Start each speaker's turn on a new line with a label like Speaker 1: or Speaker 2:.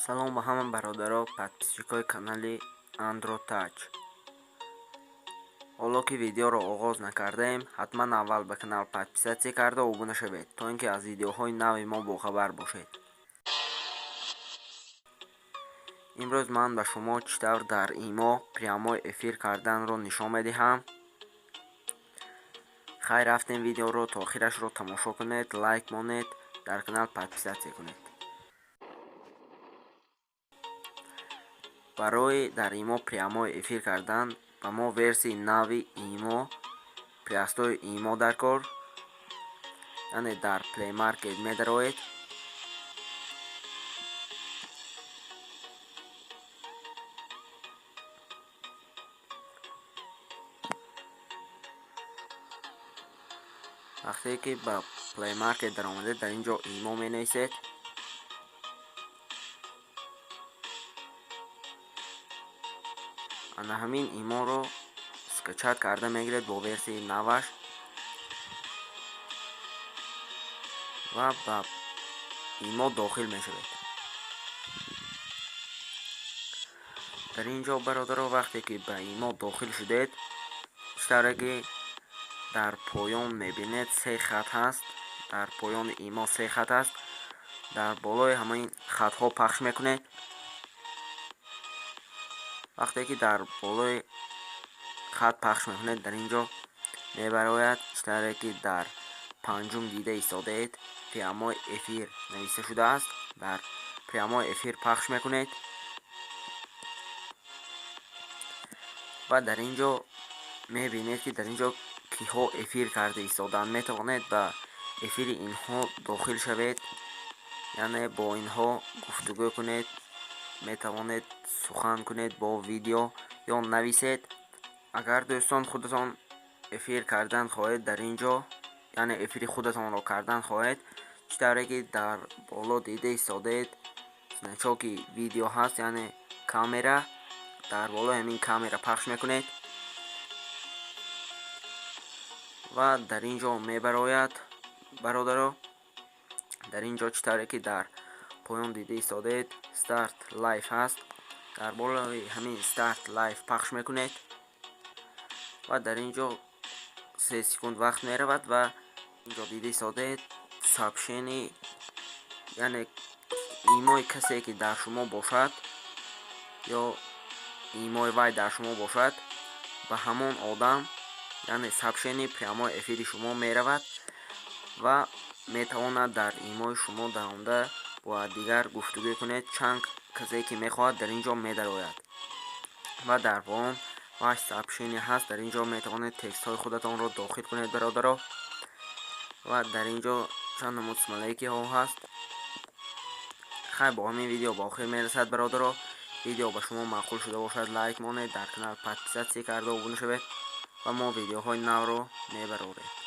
Speaker 1: Салом ба ҳама бародаро, подписчикои канали AndroTouch. Ҳоло ки видеоро оғоз накардаем, ҳатман аввал ба канал подписаться карда обуна шавед, то ин ки аз видеоҳои нави мо бохабар бошед. Имрӯз ман ба шумо чӣ тавр дар ИМО прямой эфир карданро нишон медиҳам. Хайр, рафтем, видеоро то охирашро тамошо кунед, лайк монед, дар канал подписаться кунед. Барои дар ИМО прямой эфир кардан ба мо версияи нави ИМО, простой ИМО дар кор, яъне дар Play Market медароед. Вақте ки ба Play Market даромадед, дар ин ҷо ИМО менависед. Ана ҳамин ИМО-ро скачать карда мегиред бо версияи наваш ва ба ИМО дохил мешавед. Дар ин ҷо, бародаро, вақте ки ба ИМО дохил шудед, чӣ тавре ки дар поён мебинед, се хат ҳаст. Дар поёни ИМО се хат ҳаст. Дар болои ҳамаи хатҳо пахш мекунед. Вақте ки дар болои хат пахш мекунед, дар ин ҷо мебарояд, чӣ тавре ки дар панҷум дида истодаед, прямой эфир нависта шудааст. Дар прямой эфир пахш мекунед ва дар ин ҷо мебинед, ки дар ин ҷо киҳо эфир карда истодаанд. Метавонед ба эфири инҳо дохил шавед, яъне бо инҳо гуфтугӯ кунед, метавонед сухан кунед бо видео ё нависед. Агар, дӯстон, худатон эфир кардан хоҳед дар ин ҷо, яъне эфири худатонро кардан хоҳед, чӣ тавре ки дар боло дида истодаед, значоки видео ҳаст, яъне камера, дар болои ҳамин камера пахш мекунед ва дар ин ҷо мебарояд, бародаро. Дар ин ҷо, чӣ тавре ки дар поён дида истодаед, Start Live ҳаст. Дар болои ҳамин Start Live пахш мекунед ва дар ин ҷо 3 секунд вақт меравад ва инҷо дида истодаед сообщение, яъне имои касе ки дар шумо бошад ё имои вай дар шумо бошад, ба ҳамон одам, яъне сообщение прямой эфири шумо меравад ва метавонад дар имои шумо даромада бо дигар гуфтугӯ кунед. Чанд касе ки мехоҳад, дар ин ҷо медарояд ва дар поён ваш сообщение ҳаст. Дар ин ҷо метавонед текстҳои худатонро дохил кунед, бародаро, ва дар ин ҷо чанд намуд смайликиҳо ҳаст. Хайр, бо ҳамин видео ба охир мерасад, бародаро. Видео ба шумо маъқул шуда бошад, лайк монед, дар канал подписаться карда обуна шавед ва мо видеоҳои навро мебарорем.